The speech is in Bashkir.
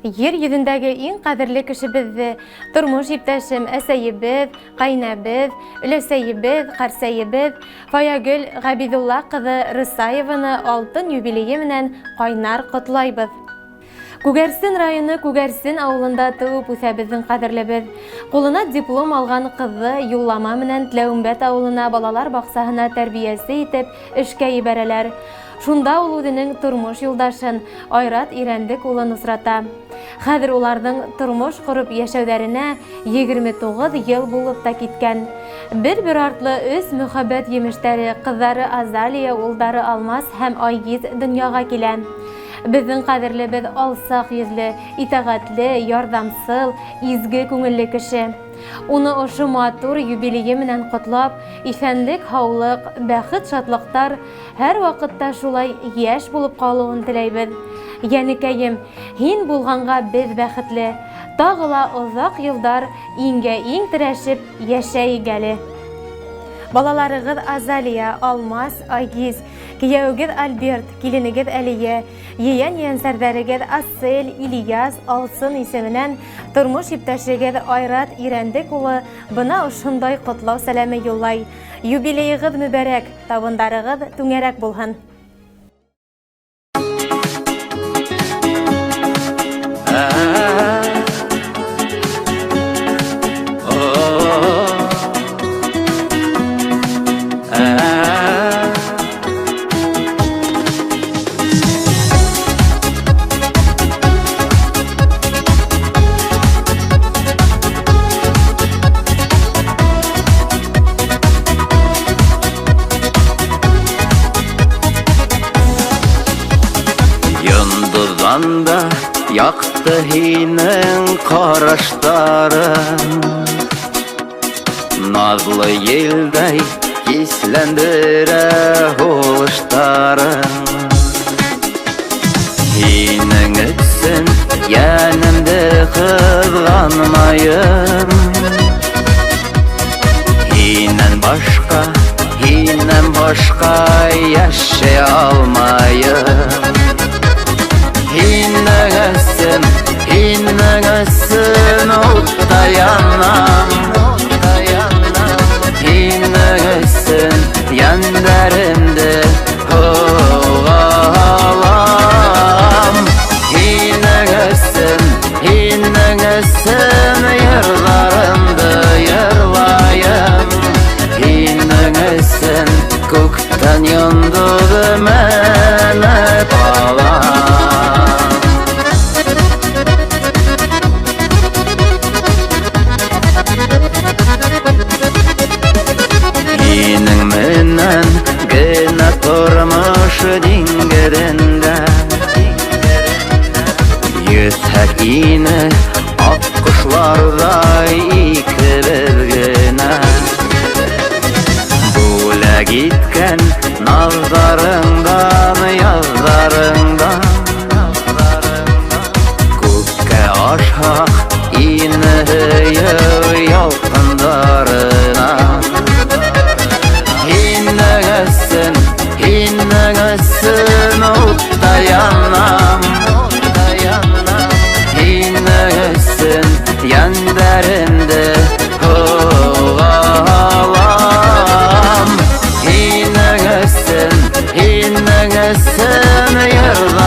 Ер йөҙөндәге иң ҡәҙерле кешебеҙҙе, тормош иптәшем, әсәйебеҙ, ҡәйнәбеҙ, өләсәйебеҙ, ҡәрсәйебеҙ Фаягөл Ғәбиҙулла ҡыҙы Рысаеваны алтын юбилейы менән ҡайнар ҡотлайбыҙ. Күгәрсен районы Күгәрсен ауылында тыуып үҫә беҙҙең ҡәҙерлебеҙ. Ҡулына диплом алған ҡыҙҙы юллама менән Тләүембәт ауылына балалар баҡсаһына тәрбиәсе итеп эшкә ебәрәләр. Шунда ул үҙенең тормош юлдашын Айрат Ирәндек улын осрата. Хәҙер уларҙың тормош ҡороп йәшәүҙәренә 29 йыл булып та киткән. Бер-бер артлы өс мөхәббәт емештәре, ҡыҙҙары Азалия, улдары Алмаз һәм Айгиз донъяға килә. Беҙҙең ҡәҙерлебеҙ алсаҡ йөҙлө, итәғәтле, ярҙамсыл, изге күңелле кеше. Уны ошо матур юбилейы менән ҡотлап, иҫәнлек-һаулыҡ, бәхет-шатлыҡтар, һәр ваҡытта шулай йәш булып ҡалыуын теләйбеҙ. Йәнекәйем, һин булғанға беҙ бәхетле. Тағы ла оҙаҡ йылдар иңгә-иң терәшеп йәшәйек әле. Балаларығыҙ Азалия, Алмаз, Айгиз, кейәүегеҙ Альберт, киленегеҙ Әлиә, ейән-ейәнсәрҙәрегеҙ Асель, Ильяс, Алсын исеменән тормош иптәшегеҙ Айрат Ирәндек улы бына ошондай ҡотлау сәләме юллай. Юбилейығыҙ мөбәрәк, табындарығыҙ түңәрәк булһын! Йондоҙҙан да яҡты һинең ҡараштарың, Наҙлы елдәй хисләндерә һулыштарың. Һинең өсөн йәнемде ҡыҙғанмайым, Һинән башҡа, һинән башҡа йәшәй алмайым. Һинең өсөн, һинең өсөн утта янам, Һинең өсөн йәндәремде һыуға һалам. Һинең өсөн, һинең өсөн йырҙарымды йырлайым. Һинең өсөн күктән йондоҙ менеп алам. Һинең менән генә тормош диңгеҙендә Йөҙһәк ине аҡ ҡошларҙай икебеҙ генә. Бүләк иткән наҙҙарыңдан, яҙҙарыңдан Күккә ашһаҡ ине һөйөү ялҡындарына. Һинең өсөн, һинең өсөн утта янам, Һинең өсөн йәндәремде һыуға һалам. Һинең өсөн, һинең өсөн йырларымды